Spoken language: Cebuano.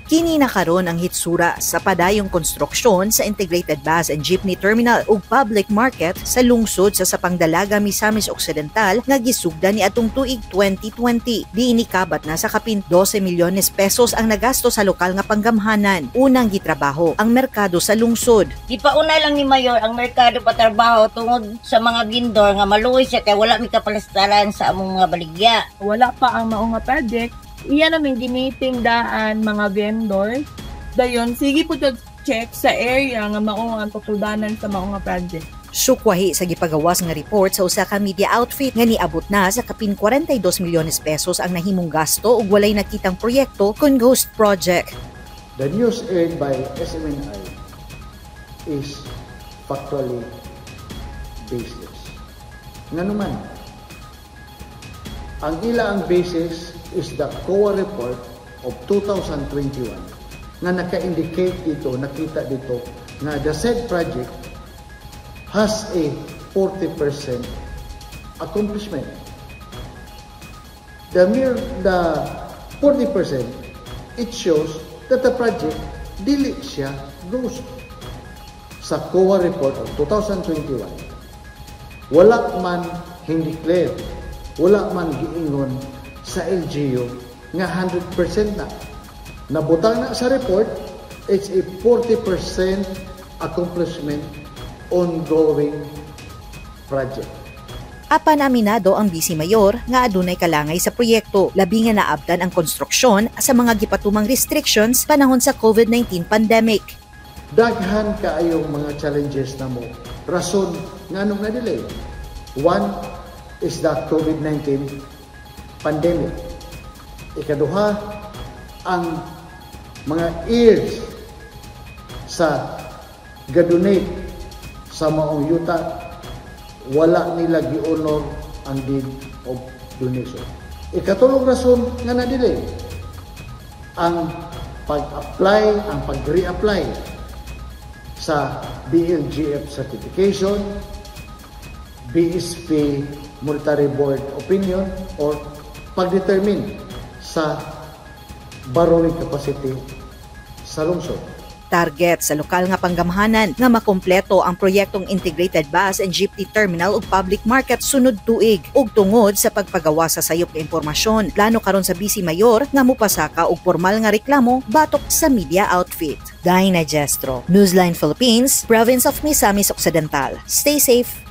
Kini na karon ang hitsura sa padayong konstruksyon sa Integrated Bus and Jeepney Terminal ug Public Market sa lungsod sa Sapang Dalaga, Misamis Occidental nga gisugdan niadtong tuig 2020. Diini kabat na sa kapin 12 milyones pesos ang nagasto sa lokal nga panggamhanan. Unang gitrabaho ang merkado sa lungsod. Gipauna lang ni Mayor ang merkado patrabaho tungod sa mga vendor nga maluoy siya kay wala mi kapalastaran sa among mga baligya. Wala pa ang mao nga project, iya namin gi-meeting daan mga vendors. Dayon, sige po to check sa area nga mao ang tutuldanan sa mao nga project. Sukwahi sa gipagawas nga report sa usa ka media outfit nga niabot na sa kapin 42 milyones pesos ang nahimong gasto ug walay nakitang proyekto kon ghost project. The news aired by SMNI is factually baseless. Nganuman, ang ila ang basis is the COA report of 2021 nga naka-indicate dito, nakita dito nga the said project has a 40% accomplishment. The mere the 40%, it shows that the project dili siya ghost. Sa COA report of 2021, wala man hindi-declare, wala man giingon sa LGU nga 100% na. Nabutang na sa report, it's a 40% accomplishment ongoing project. Apan aminado ang Vice Mayor nga adunay kalangay sa proyekto, labi nga naabtan ang konstruksyon sa mga gipatumang restrictions panahon sa COVID-19 pandemic. Daghan kaayong mga challenges na mo. Rason nganong na-delay. One is the COVID-19 pandemic. Ikaduha, ang mga heirs sa gadonate sa maong yuta, wala nila gi-honor ang deed of donation. Ikatulong rason nga na-delay, ang pag-apply, ang pag-reapply sa BLGF certification, BSP Monetary Board opinion, or pag-determine sa borrowing capacity sa lungsod. Target sa lokal nga panggamhanan nga makumpleto ang proyektong Integrated Bus and Jeepney Terminal ug Public Market sunod tuig. Ug tungod sa pagpagawa sa sayop nga impormasyon, plano karon sa Vice Mayor nga mupasaka og formal nga reklamo batok sa media outfit. Dinah Gestro, Newsline Philippines, Province of Misamis Occidental. Stay safe.